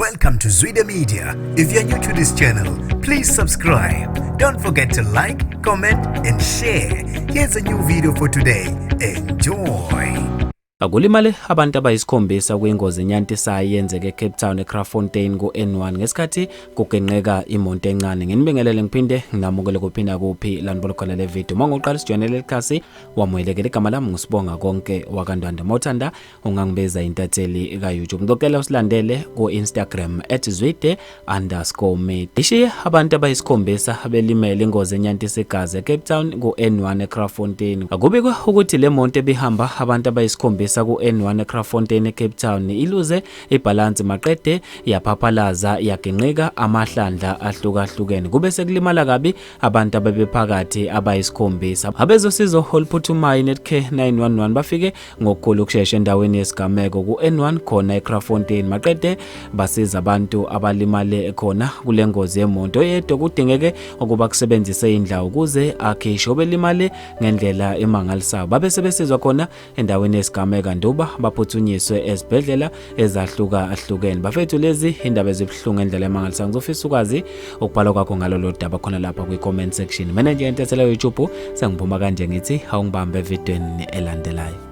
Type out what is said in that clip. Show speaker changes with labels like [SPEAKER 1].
[SPEAKER 1] Welcome to Zwida Media. If you're new to this channel, please subscribe. Don't forget to like, comment, and share. Here's a new video for today. Enjoy.
[SPEAKER 2] Kulimale abantu abayisikhombisa kwingozi enyantisayo eyenzeke eCape Town eKraaifontein ku-N1 ngesikhathi kugenqeka imoto encane. Nginibingelele ngiphinde nginamukele kuphinda kuphi lanibona khona le video. Uma ngoqala sijoyinele likhasi wamukelekile, igama lami ngusibonga konke wakaNdwandwe. Mawuthanda ungangibiza intatheli ka-YouTube. Ngicela usilandele ku-Instagram @zwide_media. Ishiye abantu abayisikhombisa belimele ingozi enyantisa igazi eCape Town ku-N1 eKraaifontein. Kubikwa ukuthi le moto ebihamba abantu abayisikhombisa ku-N1 eKraaifontein eCape Town iluze ibhalansi maqede yaphaphalaza yaginqika amahlandla ahlukahlukene. Kube sekulimala kabi abantu ababephakathi abayisikhombisa. Abezosizo oluphuthumayo iNetcare 911 bafike ngokukhulu ukushesha endaweni yesigameko ku-N1 khona eKraaifontein maqede basiza abantu abalimale khona kule ngozi yemoto. Oyedwa kudingeke ukuba kusebenzise indlawu ukuze akhishwe obelimale ngendlela emangalisayo. Babe sebesizwa khona endaweni yesigameko nduba baphuthunyiswe ezibhedlela ezahlukahlukene. Bafethu, lezi indaba ezibuhlungu ngendlela emangalisayo. Ngizofisa ukwazi ukubhala kwakho ngalolu daba khona lapha kwi-comment section. Mina nje intatheli YouTube sengiphuma kanje, ngithi awungibambe evidweni elandelayo.